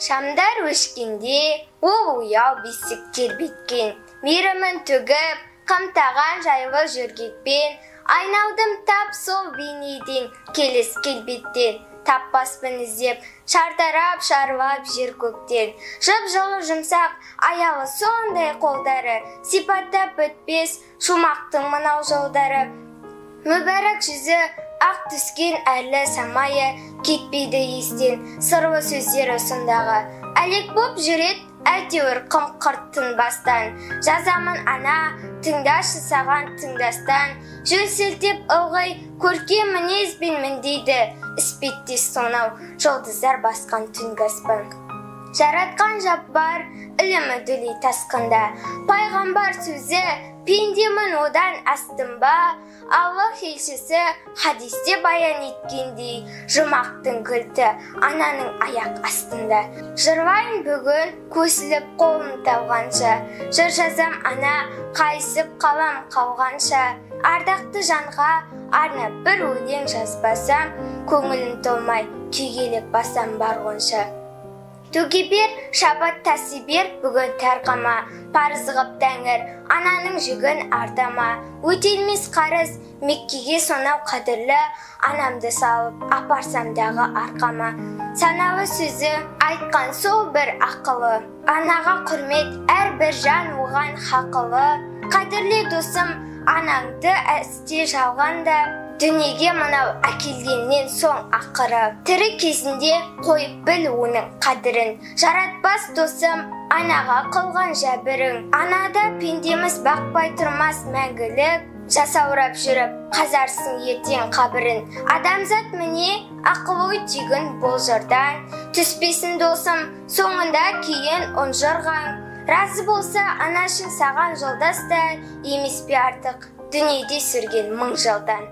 Шамдар өшкенде ол ояу бесік тербеткен, мейірімін төгіп, қамтаған жайлы жөргекпен, айналдым тап сол бейнеден, келіс келбеттен, таппаспын іздеп, шартарап шарлап жер көктен. Жып-жылы жұмсақ, аялы сондай қолдары, сипаттап өтпес шумақтың мынау жолдары. Мүбәрәк жүзі ақ түскен әрлі самайы, кетпейді естен сырлы сөздері сондағы. Әлек боп жүрет әйтеуір қым-қырт тынбастан. Жазамын ана, тыңдашы саған тыңдастан. Жөн сілтеп ылғи көркем мінезбен міндейді, іспеттес сонау жұлдыздар басқан түнгі аспан. Жаратқан Жаббар ілімі дүлей тасқында, пайғамбар сөзі пендемін одан астым ба? Аллах елшісі хадисте баян еткендей, жұмақтың кілті ананың аяқ астында. Жырлайын бүгін көсіліп қолым талғанша, жыр жазам ана қайысып қалам қалғанша. Ардақты жанға арнап бір өлең жазбасам, көңілім толмай күйгелек басам барғанша. Төге бер, шабыт таси бер бүгін тарқама, парыз ғып тәңір, ананың жүгін артама. Өтелмес қарыз Меккеге сонау қадірлі, анамды салып апарсам дағы арқама. Саналы сөзі айтқан сол бір ақылы, анаға құрмет әрбір жан оған хақылы. Қадірлі досым, анаңды әсте жалғанда, дүниеге мынау әкелгеннен соң ақыры. Тірі кезінде қойып біл оның қадірін, жаратпас досым анаға қылған жәбірің. Анада пендеміз бақпай тұрмас мәңгілік, жасаурап жүріп қазарсың ертең қабірін. Адамзат міне ақыл ой түйгін бұл жырдан, түспесін досым соңында кейін ұнжырғаң. Разы болса анашың саған жолдас та, емес пе артық дүниеде сүрген мың жылдан.